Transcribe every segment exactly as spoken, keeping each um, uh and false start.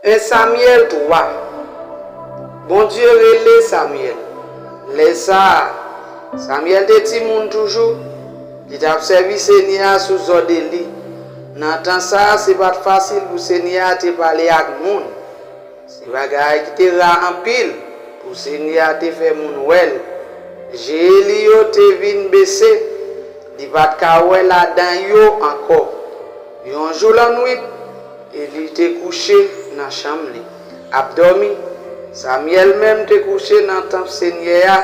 En Samyèl twa. Bondye rele Samyèl. Lè sa a, Samyèl te timoun toujou. Li t ap sèvi Senyè a sou zòd Eli. Nan tan sa a, se pa t fasil pou Senyè a te pale ak moun. Se bagay ki te ra anpil pou Senyè a te fè moun wè l. Je Eli yo te vin bese, li pa t ka wè ladan yo ankò. Yon jou lannwit, Eli te kouche nan chanm li, ap dòmi. Samyèl menm te kouche nan tanp Senyè a,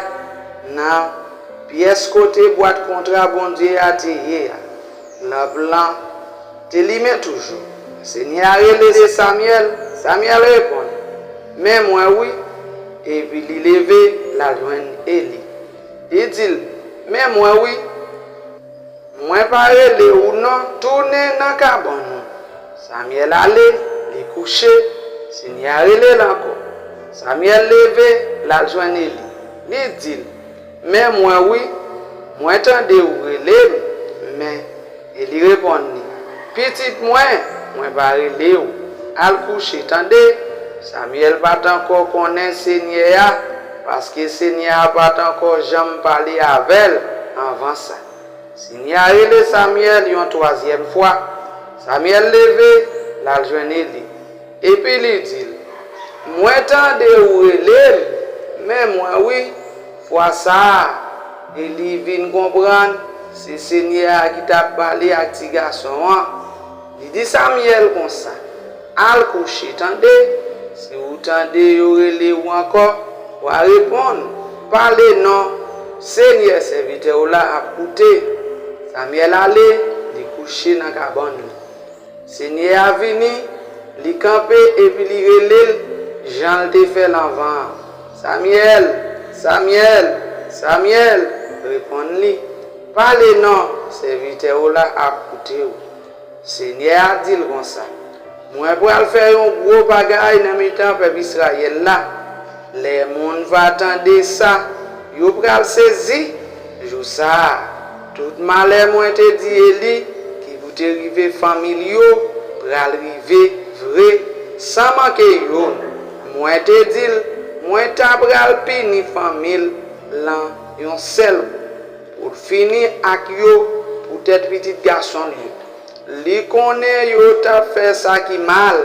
nan pyès kote bwat kontra Bondye a te ye a. Lanp lan te limen toujou. Senyè a rele Samyèl. Samyèl reponn, "Men mwen wi." Epi li leve, l al jwenn Eli. Li di l, "Men mwen wi. Mwen pa rele w non, tounen nan kabann ou." Samyèl ale, li kouche. Senyè a rele l ankò. Samyèl leve, l al jwenn Eli. Li di l, "Men mwen wi, mwen tande w rele m, men." Eli reponn li, "Pitit mwen, mwen pa rele w. Al kouche, tande." Samyèl pa t ankò konnen Senyè a, paske Senyè a pa t ankò janm pale avè l anvan sa. Senyè a rele Samyèl yon twazyèm fwa. Samyèl leve, l al jwenn Eli. Epi li di l, "Mwen tande w rele m, men mwen wi." Fwa sa a, Eli vin konprann se Senyè a ki t ap pale ak ti gason an. Li di Samyèl konsa, "Al kouche, tande. Si w tande yo rele w ankò, w a reponn, 'Pale non, Senyè, sèvitè w la ap koute.'" Samyèl ale, li kouche nan kabann li. Senyè a vini, li kanpe epi li rele l jan l te fè l anvan an. "Samyèl, Samyèl, Samyèl," reponn li. "Pale non, sèvitè w la ap koute w." Senyè a di l konsa, "Mwen pral fè yon gwo bagay nan mitan pèp Izrayèl la. Lè moun va tande sa, yo pral sezi. Jou sa a, tout malè mwen te di Eli ki pou te rive fanmi l yo pral rive vre, san manke youn. Mwen te di l, mwen ta pral pini fanmi l lan yon sèl kou, pou l fini ak yo poutèt pitit gason l yo. Li konnen yo t ap fè sa ki mal,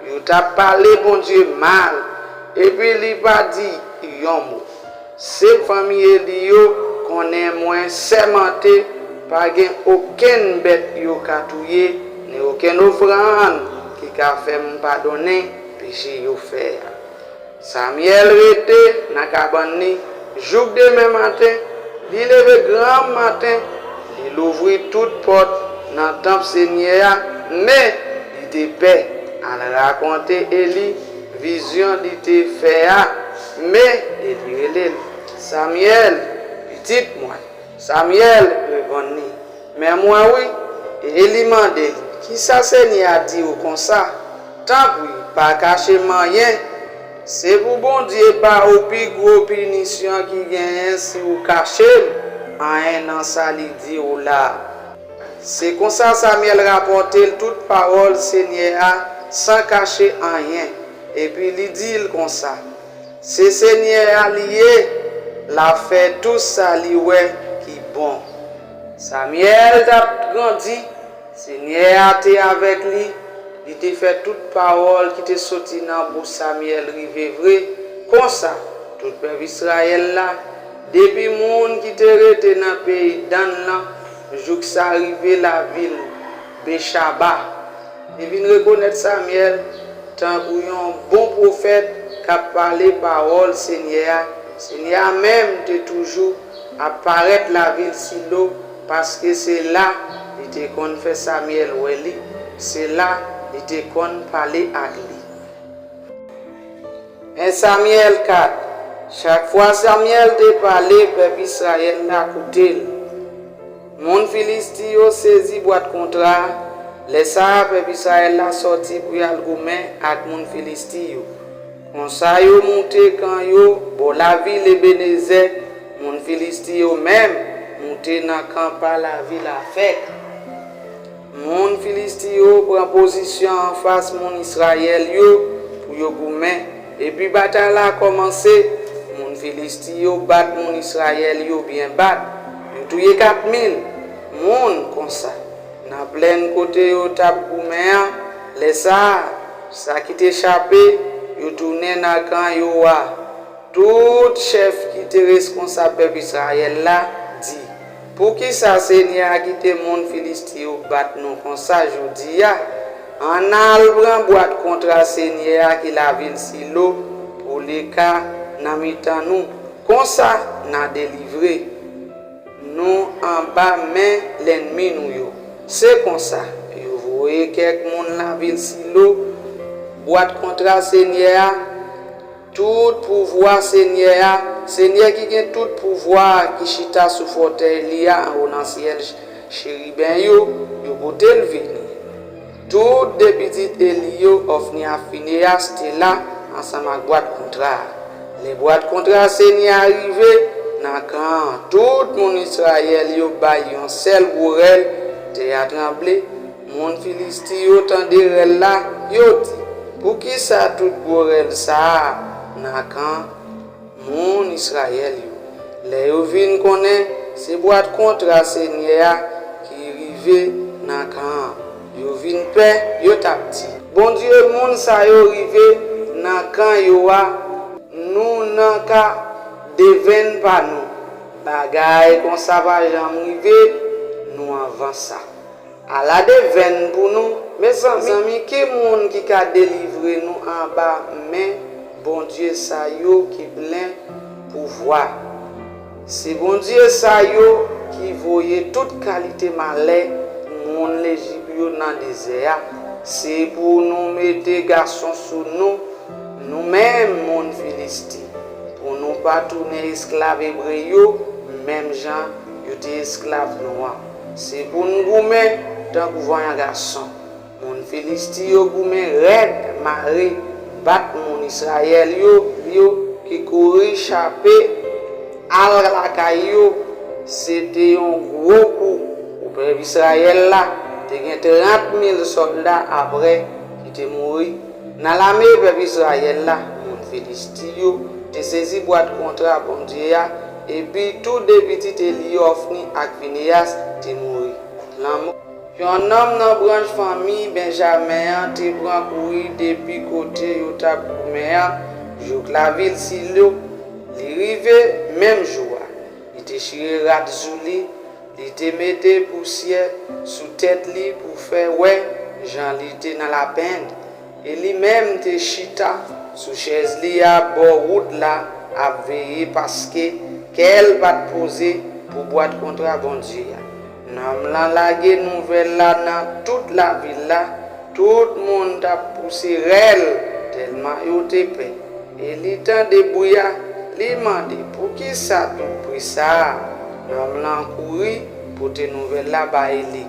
yo t ap pale Bondye mal, epi li pa di yon mo. Se fanmi Eli yo konnen mwen sèmante pa gen okenn bèt yo ka touye, ni okenn ofrann ki ka fè m padonnen peche yo fè a." Samyèl rete nan kabann li jouk demen maten. Li leve granmaten, li louvri tout pòt nan tanp Senyè a, men li te pè al rakonte Eli vizyon li te fè a. Men Eli rele l, "Samyèl, pitit mwen." Samyèl reponn li, "Men mwen wi." Eli mande l, "Kisa Senyè a di w konsa?" "Tanpri, pa kache m anyen. Se pou Bondye ba w pi gwo pinisyon ki genyen si w kache m anyen nan sa li di w la a." Se konsa Samyèl rapòte l tout pawòl Senyè a san kache anyen, epi li di l konsa, "Se Senyè a li ye, l ap fè tou sa li wè ki bon." Samyèl t ap grandi, Senyè a te avèk li, li te fè tout pawòl ki te soti nan bouch Samyèl rive vre. Konsa, tout pèp Izrayèl la, depi moun ki te rete nan peyi Dann lan, jouk sa rive lavil Bechaba, te vin rekonèt Samyèl tankou yon bon pwofèt k ap pale pawòl Senyè a. Senyè a menm te toujou ap parèt lavil Silo, paske se la li te konn fè Samyèl wè li, se la li te konn pale ak li. En Samyèl kat. Chak fwa Samyèl te pale, pèp Izrayèl la koute l. Moun Filisti yo sezi bwat kontra a. Lè sa a, pèp Izrayèl la sòti pou y al goumen ak moun Filisti yo. Konsa, yo moute kan yo bò lavil Ebenezè. Moun Filisti yo menm moute nan kan pa lavil Afèk. Moun Filisti yo pran pozisyon anfas moun Izrayèl yo. pou yo goumen. Epi batay la kòmanse, moun Filisti yo bat moun Izrayèl yo byen bat. Yo touye kat mil moun konsa. Nan plèn kote yo t ap goumen an, lè sa a, sa ki te chape, yo tounen nan kan yo a. Tout chèf ki te reskonsab pèp Izrayèl la di, poukisa Senyè a kite moun Filisti yo bat nou konsa jodi a? Ann al pran bwat kontra Senyè a ki lavil Silo pou li ka nan mitan nou. Konsa, n a delivre nou anba men lènmi nou yo. Se konsa, yo voye kèk moun lavil Silo, bwat kontra Senyè a, tout pouvwa Senyè a, Senyè ki gen tout pouvwa a, ki chita sou fòtèy li a anwo nan syèl, cheriben yo, yo pote l vini. Tout de pitit Eli yo, Ofni ak Fineyas, te la ansanm ak bwat kontra a. Lè bwat kontra Senyè a rive nan kan an, tout moun Izrayèl yo bay yon sèl gwo rèl, tè a tranble. Moun Filisti yo tande rèl la, yo di, poukisa tout gwo rèl sa a nan kan moun Izrayèl yo? Lè yo vin konnen se bwat kontra Senyè a ki rive nan kan an, yo vin pè, yo t ap di, Bondye moun sa yo rive nan kan yo a, nou nan ka devenn pa nou. Bagay konsa pa janm rive nou anvan sa. Ala devenn pou nou, mezanmi, ki moun ki ka delivre nou anba men bondye sa yo ki plen pouvwa? Se bondye sa yo ki voye tout kalite malè pou moun Lejip yo nan dezè a. Se pou nou mete gason sou nou, nou menm moun Filisti, pou nou pa tounen esklav Ebre yo, menm jan yo te esklav nou an. Se pou n goumen tankou vanyan gason. Moun Filisti yo goumen rèd, mare, bat moun Izrayèl yo, yo ki kouri chape al lakay yo. Se te yon gwo kou pou pèp Izrayèl la. Te gen trant mil sòlda apre ki te mouri. Nan lame pèp Izrayèl la, moun Filisti yo te sezi bwat kontra Bondye a, epi tou de pitit Eli yo, Ofni ak Fineyas, te mouri. Lanmò. Yon nonm nan branch fanmi Benjamen an te pran kouri depi kote yo t ap goumen an jouk lavil Silo. Li rive menm jou a. Li te chire rad sou li, li te mete pousyè sou tèt li pou fè wè jan li te nan lapenn. E li menm te chita sou chèz li a bò wout la ap veye, paske kè l pa t poze pou bwat kontra Bondye a. Nonm lan lage nouvèl la nan tout lavil la. Tout moun t ap pouse rèl tèlman yo te pè. Eli tande bri a, li mande, poukisa tout bri sa a? Nonm lan kouri pote nouvèl la bay Eli.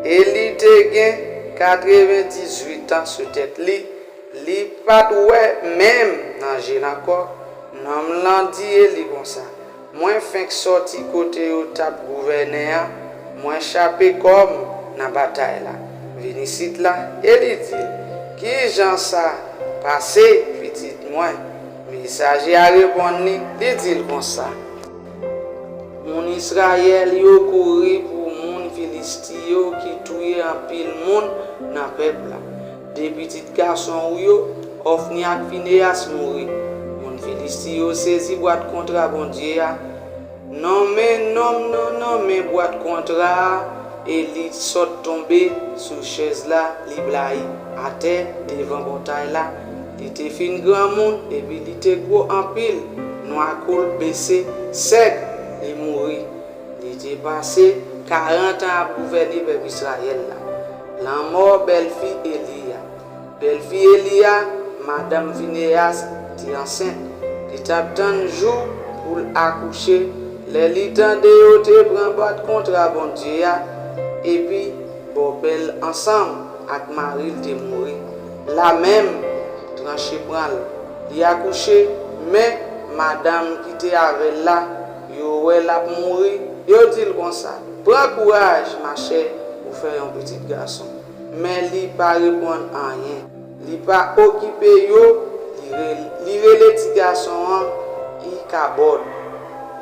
Eli te gen katrevendizuit an sou tèt li, li pa t wè menm nan je l ankò. Nonm lan di Eli konsa, mwen fenk sòti kote yo t ap gouvènen an, mwen chape kò m nan batay la. Vin isit la. Eli di l, kijan sa pase, pitit mwen? Mesaje a reponn li, li di l konsa, moun Izrayèl yo kouri pou moun Filisti yo ki touye anpil moun nan pèp la. De pitit gason w yo, Ofni ak Fineyas, mouri. Moun Filisti yo sezi bwat kontra Bondye a. Nonmen nonm nan nan men bwat kontra a, e li sot tonbe sou chèz la, li blayi atè devan pòtay la. Li te fin granmoun, epi li te gwo anpil, nwa kou l bese, sèk, li mouri. Li te pase karant an ap gouvène pèp Izrayèl la. Lanmò bèlfi Eli a. Bèlfi Eli a, madanm Fineyas, te ansent. Li t ap tann jou pou l akouche, lè li tande yo te pran bwat kontra Bondye a, epi bòpè l ansanm ak mari l te mouri. Lamenm, tranche pran l. Li akouche, men madanm ki te avè l la, yo wè l ap mouri, yo di l konsa, pran kouraj, machè, ou fè yon pitit gason. Men li pa reponn anyen. Li pa okipe yo, li re-, li rele ti gason an Ikabòd.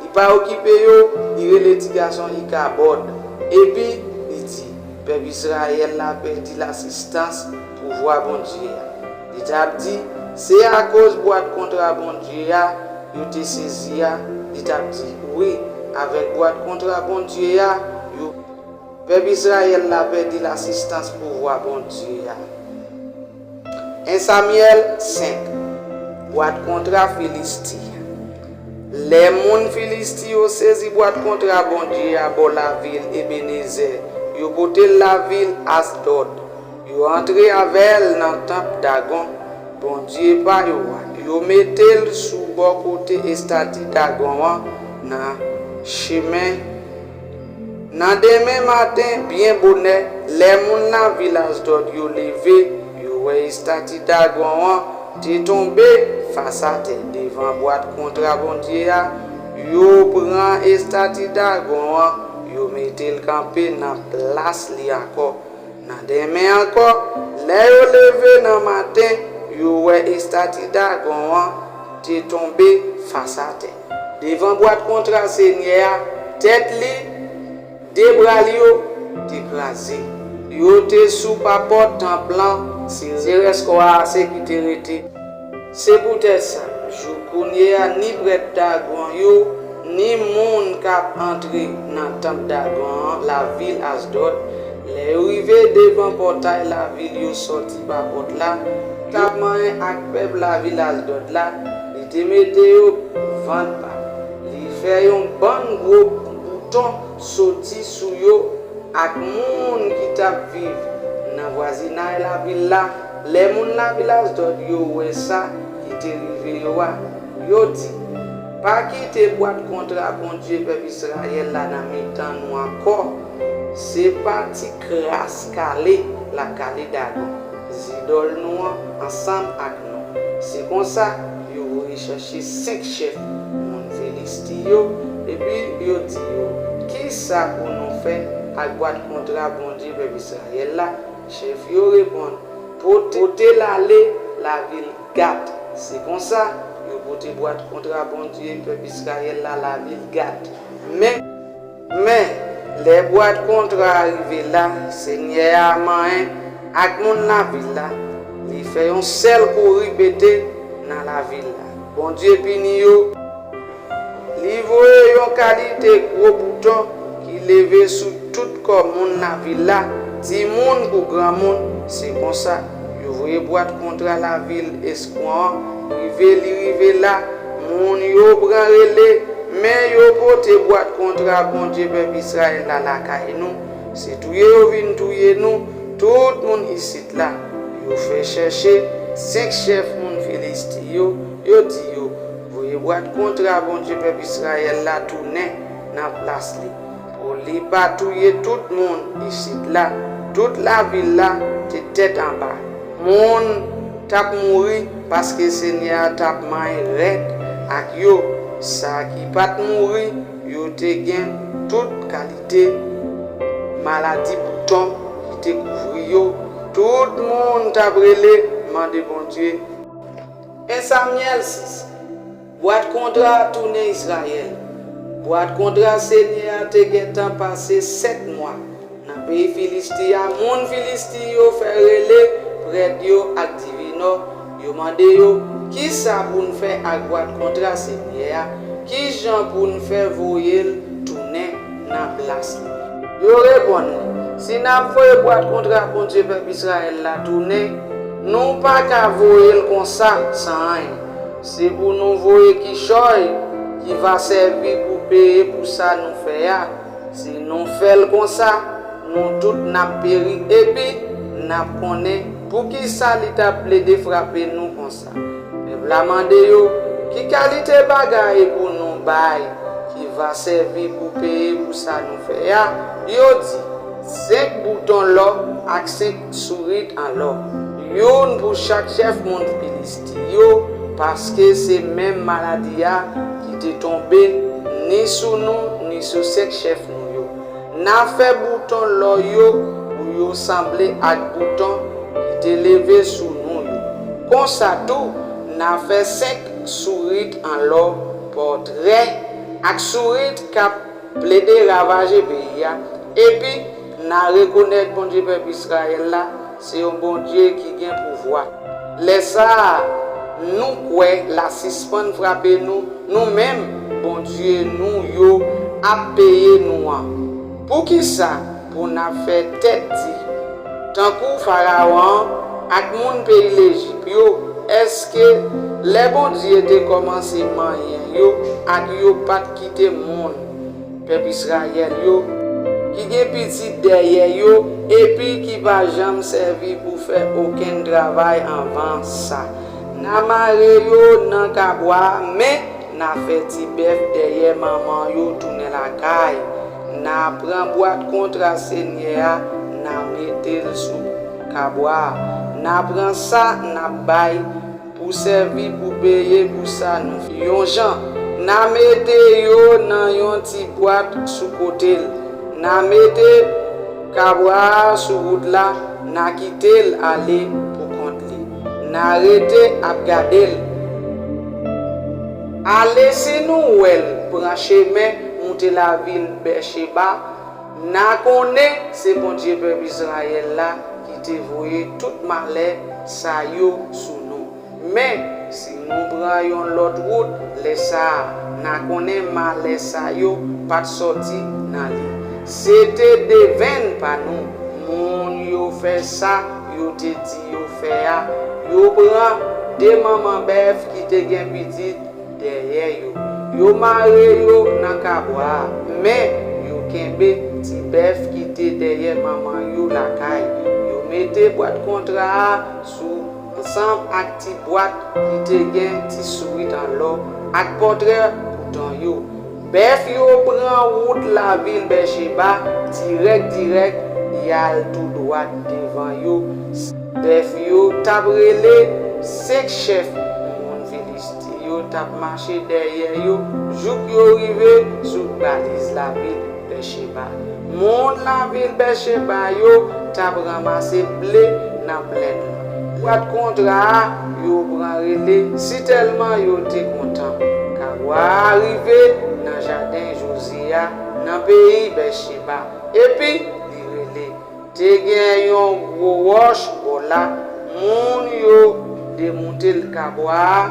Li pa okipe yo, li rele ti gason Ikabòd. Epi, li di, pèp Izrayèl la pèdi lasistans pouvwa Bondye a. Li t ap di, se akoz bwat kontra Bondye a yo te sezi a, li t ap di, wi, avèk bwat kontra Bondye a, yo, pèp Izrayèl la pèdi lasistans pouvwa Bondye a. En Samyèl senk, bwat kontra Filisti. Lè moun Filisti yo sezi bwat kontra Bondye a bò lavil Ebenezè, yo pote l lavil Asdòd. Yo antre avè l nan tanp Dagon, bondye pa yo a. Yo mete l sou bò kote estati Dagon an nan chemen. Nan demen maten, byen bonè, lè moun lavil Asdòd yo leve, yo wè estati Dagon an te tonbe fas atè devan bwat kontra Bondye a. Yo pran estati Dagon an, yo mete l kanpe nan plas li ankò. Nan demen ankò, lè yo leve nan maten, yo wè estati Dagon an te tonbe fas atè. Devan bwat kontra Senyè a, tèt li, de bra l yo te kraze. Yo te sou papòt tanp lan, se rès kò a se ki te rete. Se poutèt sa, jou kounye a, ni prèt Dagon yo, ni moun k ap antre nan tanp Dagon an, lavil Asdòd, lè yo rive devan pòtay lavil, yo sòti pa pòt la, t ap manyen ak pèp lavil Asdòd la, li te mete yo vant ba. Li fè yon bann gwo bouton soti sou yo ak moun ki t ap viv nan vwazinay lavil la. Lè moun lavil Asdòd yo wè sa ki te rive yo a, yo di, pa kite bwat kontra Bondye pèp Izrayèl la nan mitan nou ankò. Se pa ti kras kale l ap kale Dagon, zidòl nou an, ansanm ak nou. Se konsa, yo voye chache senk chèf moun Filisti yo, epi yo di yo, kisa pou nou fè ak bwat kontra Bondye pèp Izrayèl la? Chèf yo reponn, pote, pote l ale lavil Gat. Se konsa, yo pote bwat kontra Bondye pèp Izrayèl la lavil Gat. Men, men, lè bwat kontra a rive la, Senyè a manyen ak moun lavil la, li fè yon sèl kouri pete nan lavil la. Bondye pini yo. Li voye yon kalite gwo bouton ki leve sou tout kò moun lavil la, timoun kou granmoun. Se konsa, yo voye bwat kontra lavil Eskron an rive. Li rive la, moun yo pran rele, men yo pote bwat kontra Bondye pèp Izrayèl la lakay nou. Se touye yo vin touye nou, tout moun isit la. Yo fè chèche senk chèf moun Filisti yo, yo di yo, voye bwat kontra Bondye pèp Izrayèl la tounen nan plas li, pou li pa touye tout moun isit la. Tout lavil la te tèt anba. Moun t ap mouri paske Senyè a t ap manyen rèd ak yo. Sa ki pa t mouri, yo te gen tout kalite maladi bouton ki te kouvri yo. Tout moun t ap rele, mande Bondye. En Samyèl sis. Bwat kontra a tounen Izrayèl. Bwat kontra Senyè a te gentan pase sèt mwa nan peyi Filisti a. Moun Filisti yo fè rele prèt yo ak divinò. Yo mande yo, kisa pou n fè ak bwat kontra Senyè a? Ki jan pou n fè voye l tounen nan plas li? Yo reponn li, si n ap voye bwat kontra Bondye pèp Izrayèl la tounen, nou pa ka voye l konsa san anyen. Se pou nou voye kichòy ki va sèvi pou peye pou sa nou fè a. Si nou fè l konsa, nou tout n ap peri, epi n ap konnen poukisa li t ap plede frape nou konsa. Pèp la mande yo, ki kalite bagay pou nou bay ki va sèvi pou peye pou sa nou fè a? Yo di, senk bouton lò ak senk sourit an lò, youn pou chak chèf moun Filisti yo, paske se menm maladi a ki te tonbe ni sou nou, ni sou senk chèf nou yo. N a fè bouton lò yo pou yo sanble ak bouton ki te leve sou nou yo. Konsa tou, n a fè senk sourit an lò, pòtrè ak sourit k ap plede ravaje peyi a, epi n a rekonèt Bondye pèp Izrayèl la se yon Bondye ki gen pouvwa. Lè sa a, nou kwè l a sispann frape nou, nou menm, bondye nou yo ap peye nou an. Poukisa pou n ap fè tèt di, tankou Farawon an ak moun peyi Lejip yo? Èske lè Bondye te kòmanse manyen yo ak yo pa t kite moun pèp Izrayèl yo, ki gen pitit dèyè yo, epi ki pa janm sèvi pou fè okenn travay anvan sa? N a mare yo nan kabwa a, men n a fè ti bèf dèyè manman yo tounen lakay. N a pran bwat kontra Senyè a, n a mete l sou kabwa a. N a pran sa n ap bay pou sèvi pou peye pou sa nou fè. Yon jan, n a mete yo nan yon ti bwat sou kote l. N a mete kabwa a sou wout la, n a kite l ale pou kont li. N a rete ap gade l. Ale si nou wè l pran chemen moute lavil Bècheba, n a konnen se Bondye pèp Izrayèl la ki te voye tout malè sa yo sou nou. Men, si nou pran yon lòt wout, lè sa a, n a konnen malè sa yo pa t sòti nan li. Se te devenn pa nou, moun yo fè sa yo te di yo fè a. Yo pran de manman bèf ki te gen pitit dèyè yo. Yo mare yo nan kabwa a, men yo kenbe ti bèf ki te dèyè manman yo lakay. Yo mete bwat kontra a sou ansanm ak ti bwat ki te gen ti sourit an lò ak pòtrè bouton yo. Bèf yo pran wout lavil Bècheba dirèk dirèk, y al tou dwat devan yo. Bèf yo t ap rele senk chèf moun Filisti yo t ap mache dèyè yo jouk yo rive sou baliz lavil Bècheba. Moun lavil Bècheba yo t ap ranmase ble nan plèn lan. Bwat kontra a yo pran rele sitèlman yo te kontan. Kabwa a rive nan jaden Jozye a, nan peyi Bècheba, epi li rele. Te gen yon gwo wòch bò la. Moun yo demoute l kabwa a,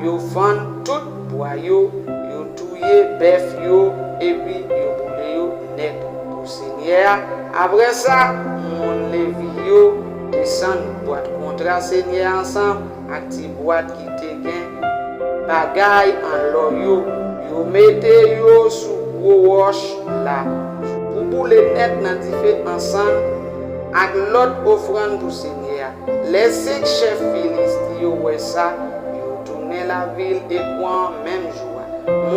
yo fann tout bwa yo, yo touye bèf yo, epi yo boule yo nèt pou Senyè a. Apre sa, moun Levi yo desann bwat kontra Senyè a ansanm ak ti bwat ki te gen bagay an lò yo. Yo mete yo sou gwo wòch la pou boule nèt nan dife ansanm ak lòt ofrann pou Senyè a. Lè senk chèf Filisti yo wè sa, yo tounen lavil Ekron an menm jou a.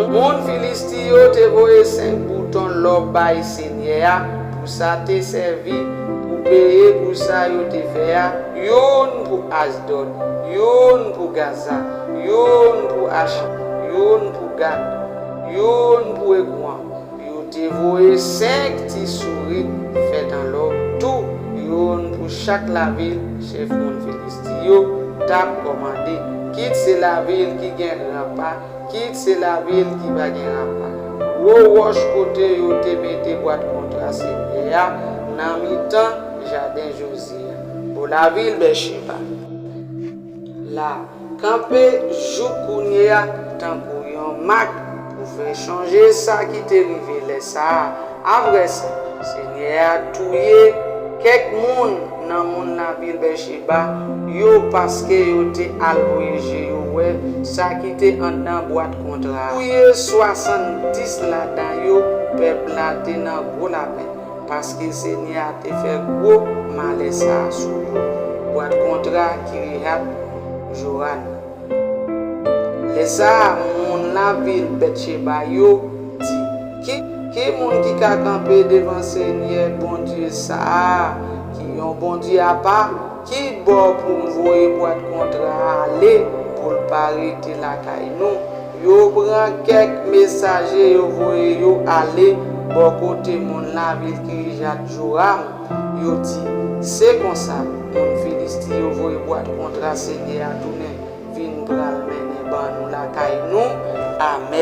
Moun Filisti yo te voye senk bouton lò bay Senyè a pou sa te sèvi pou peye pou sa yo te fè a, youn pou Asdòd, youn pou Gaza, youn pou Achan, youn pou Gat, youn pou Ekron. Yo te voye senk ti sourit fèt an lò tou, youn pou chak lavil chèf moun Filisti yo t ap kòmande, kit se lavil ki gen ranpa, kit se lavil ki pa gen ranpa. Gwo wòch kote yo te mete bwat kontra Senyè a nan mitan jaden Jozye a, bò lavil Bècheba la, kanpe jouk kounye a tankou yon mak pou fè chonje sa ki te rive lè sa a. Apre sa, Senyè a touye kèk moun nan moun lavil Bècheba yo paske yo te al voye je yo wè sa ki te anndan bwat kontra a. Touye swasanndis ladan yo, pèp la te nan gwo lapenn, paske Senyè a te fè gwo malè sa a sou yo. Bwat kontra Kiriyat Joram. Lè sa a, moun lavil Bètcheba yo di, Ki, ki moun ki ka kanpe devan Senyè Bondye sa a, ki yon Bondye apa? Ki bò pou m voye bwat kontra a ale pou l pa rete lakay nou? Yo pran kèk mesaje, yo voye yo ale bò kote moun lavil Kirijat Joram. Yo di, Se konsa, moun Filisti Si yo voye bwat kontra Senyè a tounen, vin pral mennen ban nou lakay nou. Amèn.